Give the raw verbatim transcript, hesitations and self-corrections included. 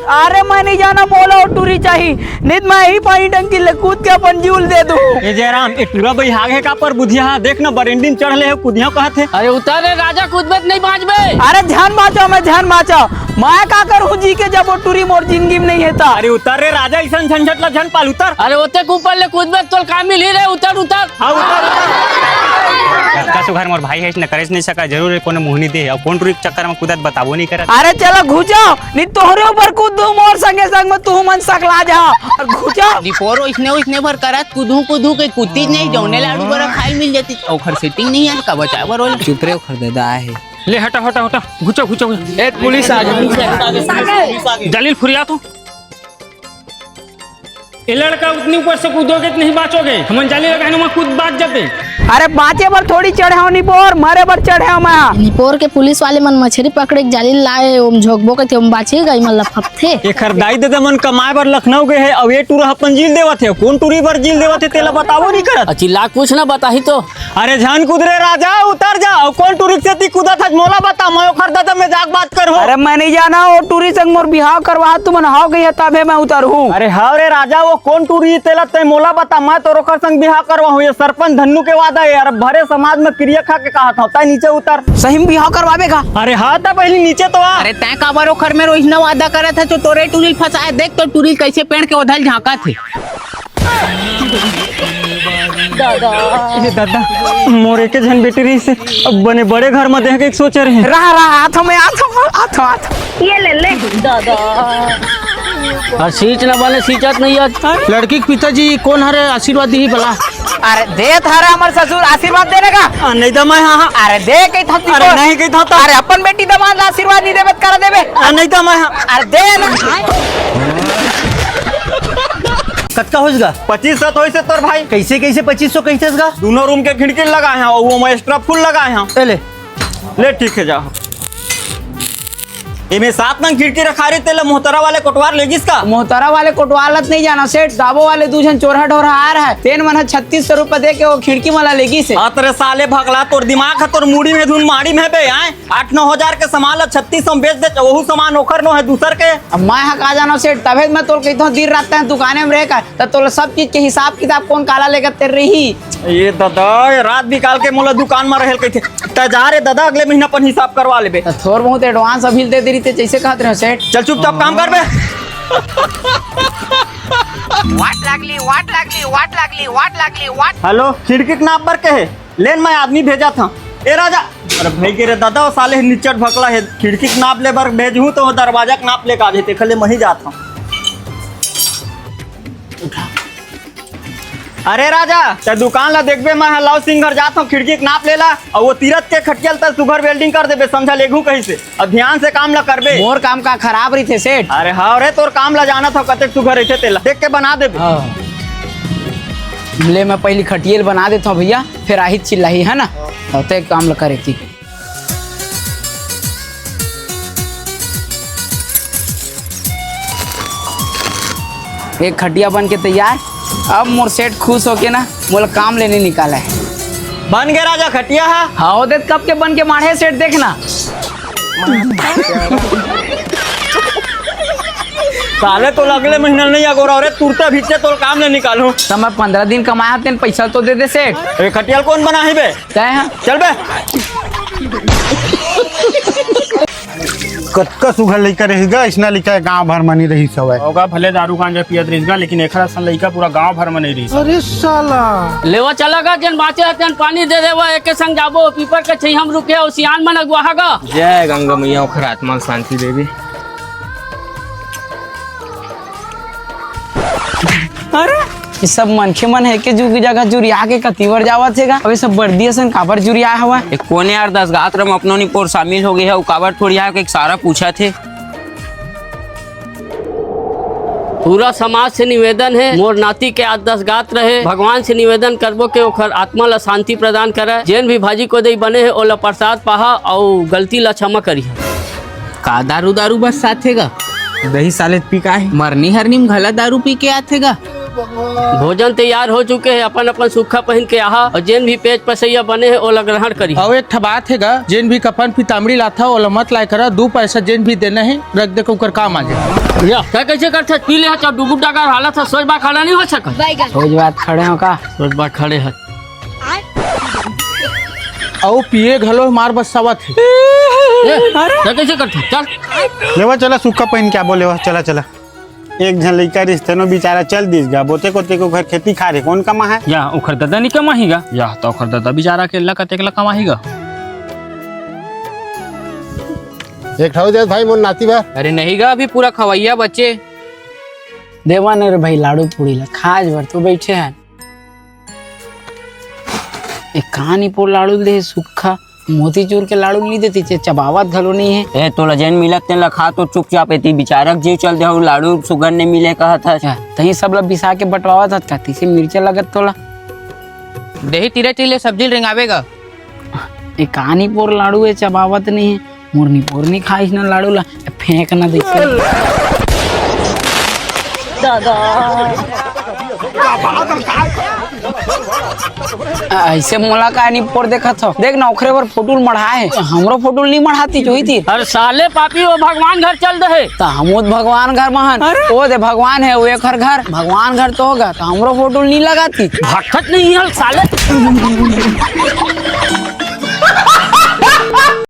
अरे मैं नहीं जाना, मोला वो टूरी चाही, नहीं तो मैं ही पानी टंकी ले कूद के अपन जीव ल दे दूं। ए जयराम, ए टूरा बइहाग हे का पर बुधिया हा? देख न, बरेंडी म चढ़ ले हे, कुदिया कहत हे। अरे उतर रे राजा, कूदबे त नहीं बांचबे। अरे झन बांचो, मैं झन बांचो, मैं का करूं जी के, जब वो टूरी मोर जिंदगी में नहीं हे ता। अरे उतर रे राजा, अइसन झंझट ला झन पाल, उतर। अरे ओते के ऊपर ले कूदबे त तोल का मिलही रे, उतर, उतर। हाँ, उतर, उतर। कतका सुघर मोर भाई हे, अइसने करे नहीं सका, जरूर हे कोनो मोहनी दे, अउ कोन टूरी के चक्कर में कूदत बताबो नहीं करत। अरे चलो घुचो, नहीं तोहरे ऊपर कूद दूं, मोर संगे संग में तू मन सकला जा। अउ घुचो। निपोरो इसने, इसने भर करत, कूदू, कूदू के कूदती नहीं, जौने लाडू बरा खाई मिल जाती, ओखर सेटिंग नहीं हे, का बचाए बर ओला। चुप रे, ओखर ददा आहे। ले हटा, हटा, हटा, घुचो, घुचो, घुचो। ए, पुलिस आ गई। जलील फुरिया तो। ए लड़का, उतनी ऊपर से कूदोगे तो नहीं बांचोगे। हमन जाली लगाए ना, वहाँ कूद बांच जाते। अरे बांचे बर थोड़ी चढ़े हो निपोर, मरे बर चढ़े हो मैं। निपोर के पुलिस वाले मन मछरी पकड़े के जाली लाए, ओम झोंकबो कथे, ओम बांचे गई मन लफपथे। एखर दाई ददा मन कमाए बर लखनऊ गए हे, अउ ये टूरा अपन जीव ल देवत हे। कोन टूरी बर जीव ल देवत हे, तेला बताबो नहीं करत। अ, चिल्ला कुछ ना बताही तो। अरे झन कूद रे राजा, उतर जा। अउ कोन टूरी के सेती कूदत हस, मोला बता, मैं ओखर ददा मजाक बात करहूं। अरे मैं नहीं जाना, वो टूरी संग मोर बिहाव करवा, तुमन हाव गई हे तभे मैं उतरहूं। अरे हाव रे राजा, वो कोन टूरी तेला तैं मोला बता, मैं तोर ओखर संग बिहाव करवाहूं। ये सरपंच धन्नू के वादा हे यार, भरे समाज में किरिया खा के कहत हंव, तैं नीचे उतर। सही में बिहाव करवाबे का? अरे हाँ, त पहली नीचे तो आ। अरे तैं काबर ओखर में रोहिना वादा करत हे, जो तोरे टूरी ल फंसाए, देख तो टूरी ल कैसे पेड़ के ओधल झांकत हे। दादा। ए दादा, मोर एके झन बेटी रहिस हे, अब बने बड़े घर म देहे के सोचे रहें। रहा, रहा, आथो मैं, आथो, आथो, आथो। ये ले, ले। दादा। अउ सींच न बने सींचत नहीं हे। लड़की के पिताजी कोन हरे, आशीर्वाद दिही भला। अरे दे थारा हमर ससुर आशीर्वाद देने का। आ, नहीं दे मैं, हाँ, हाँ। अरे दे कही था अरे नहीं कही था तो। अरे अपन बेटी दमाद ला आशीर्वाद नहीं देबे त करा देबे। आ, नहीं दे मैं, हाँ। अरे दे ना। कतका होइस गा? पच्चीस सौ तो होइस हे तोर भाई। कैसे, कैसे पच्चीस सौ कैसे गा? दोनों रूम के खिड़की लगाए हंव, वो में एक्स्ट्रा फूल लगाए हंव। ए ले। ले ठीक हे, जा। एमे सात नंग खिड़की रखा रही, तेला मोहतरा वाले कोटवार ले गिस का? मोहतरा वाले कोटवार ल त नहीं जाना सेठ, गाबो वाले दू झन चोरहा ढोरहा आ रहा हे, तेन मन ह छत्तीस सौ रुपया दे के वो खिड़की मन ला ले गिस हे। अतरे साले भगला, तोर दिमाग ह तोर मुड़ी में धुन माड़ी में बे, आए? आठ नौ हजार के सामान ला छत्तीस सौ में बेच दे, वहू सामान ओखर नो हे, दूसर के। अब मैं ह का जानो सेठ, तभे त मैं तोल कहिथों दिन रात तैं दुकाने में रह कर, त तोला सब चीज के हिसाब किताब कोन काला लेकर तेर रही। ए दादा, ए रात बिकाल के मोला दुकान म रहेल कहिथे। त जा रे दादा, अगले महीना अपन हिसाब करवा लेबे। त थोर बहुत एडवांस अभी दे दे रही ते, जैसे कहत रहे सेठ। चल चुपचाप काम कर बे। वाट लागली, वाट लागली, वाट लागली, वाट लागली, वाट। हेलो, खिड़की के नाप बर कहे? लेन, मैं आदमी भेजत हंव। ए राजा, अरे भाई के रे दादा, वो साले निचट भकला हे, खिड़की के नाप ले बर भेजहूं त वो दरवाजा के नाप लेके आ जाथे, खले मही जात हंव। अरे राजा, ते दुकान ला देखबे, मैं ह लाव सिंह घर जात हंव, खिड़की के नाप लेला, अउ वो तीरथ के खटिया ल त सुघर welding कर देबे, समझा लेगहूं कहिसे। अब ध्यान से काम ला करबे। मोर काम का खराब रहिथे सेठ? अरे हाँ रे, तोर काम ला जानत हंव, कतेक सुघर रहिथे, तेला देख के बना देबे। हाँ। ले, मैं पहली खटिया ल बना देथंव भैया, फिर आही चिल्लाही, है ना? हाँ। ते काम ला करे थी। एक खटिया बन के तैयार। अब मोर सेठ खुश होके ना मोला काम ले नहीं निकाले। बन गे राजा खटिया हा? हाँ, वो देख कब के बन के माढ़े सेठ, देखना। साले तोला अगले महीना नहीं अगोरा रे, तुरते भीतरे तोर काम ले निकालूं। त मैं पंद्रह दिन कमाया तेन पैसा तो दे दे सेठ। ए खटिया ल कोन बनाही बे? तय हा। चल बे। कतका सुघर लइका रहिस गा, अइसना लइका गांव भर म नइ रहिस हवय। होगा भले दारू गांजा पियत रहिस गा, लेकिन एखर असन लइका पूरा गांव भर म नइ रहिस। अरे साला। लेवा चला गा, जेन बांचे हे तेन पानी दे देवा, एके संग जाबो, पीपर के छइहां म रुके अउ सियान मन अगुवाहा गा। जय गंगा मैया, ओखर आत्मा ल शांति देवी। अरे, ये सब मनखे मन हे के जुग जगह जुरिया के कतिवर जावत हे गा? अबे सब बर्दी असन काबर जुरिया हवा? ए, कोने यार दस गात्र म अपनो निपोर शामिल हो गए हे, अउ काबर ठोरिया के सारा पूछत हे। पूरा समाज से निवेदन हे, मोर नाती के आज दस गात्र हे, भगवान से निवेदन करबो के ओखर आत्मा ला शांति प्रदान करे। जेन भी भाजी कोदई बने हे, ओला प्रसाद पाहा अउ गलती ला क्षमा करिहा। का दारू दारू बस साथे गा? दही साले पी का हे? मरनी हरनी म घला दारू पी के आथे गा। भोजन तैयार हो चुके हे, अपन अपन सुक्खा पहिन के आहा, अउ जेन भी पेज पसैया बने हे, ओला ग्रहण करी। अउ एक ठा बात हे गा, जेन भी कफन पीतामड़ी लाथा, ओला मत लाय करा, दू पैसा जेन भी देना हे, रख दे के ओकर काम आ जाए। या, तैं कइसे करथस? पी ले हस, डुगुर डागर हालत हे, सोझ बात खड़ा नइ हो सकत। बैगन। सोझ बात खड़े हो का? सोझ बात खड़े हस। अउ पिए घलो मार बरसावत हे। ए, तैं कइसे करथस? चल। लेवा चला, सुक्खा पहिन के आबो, लेवा, चला, चला। एक झन लइका रिहिस, तेनो बिचारा चल दिस गा, बोते कोते के ओखर खेती खार हे, कोन कमाही? या, ओखर ददा नइ कमाही गा? या, त ओखर ददा बिचारा के ला कतेक ला कमाही गा? एक ठा अउ दे भाई, मोर नाती बा। अरे नहीं गा, अभी पूरा खवइया बचे। देवा न रे भाई, लाड़ू पूड़ी ला खाए बर तो बैठे हन। ए, कानी पोर लाड़ू दे सुक्खा, मोतीचूर के लाड़ू नइ देतिस, चबावत घलो नइ हे। ए, तोला जेन मिलत तेन ला खा तो चुपचाप, एती बिचारक जे चल दे, अउ लाड़ू सुगंध नइ मिले कहत हस। अच्छा, तहीं सब ला बिसा के बंटवावत हस का? तइसे मिर्चा लगत तोला। देही तीरे तीर ले सब्जी ल रेंगाबे गा। ए, कानी पोर लाड़ू ए, चबावत नइ हे। मोर निपोर नइ खाइस ना लाड़ू ला, फेंक ना दे। दादा। अइसे मोला का निपोर देखत हव? देख ना, ओखरे बर फोटो ल मढ़ाए हे, हमरो फोटो ल नइ मढ़ातिस होही ती। अरे साले पापी, ओ भगवान घर चल दे हे। त हमू त भगवान घर म हन। अरे। ओ दे भगवान हे, ओ एखर घर, भगवान घर तो होगा, त हमरो फोटो ल नइ लगातिस। भटकत नइ हस साले।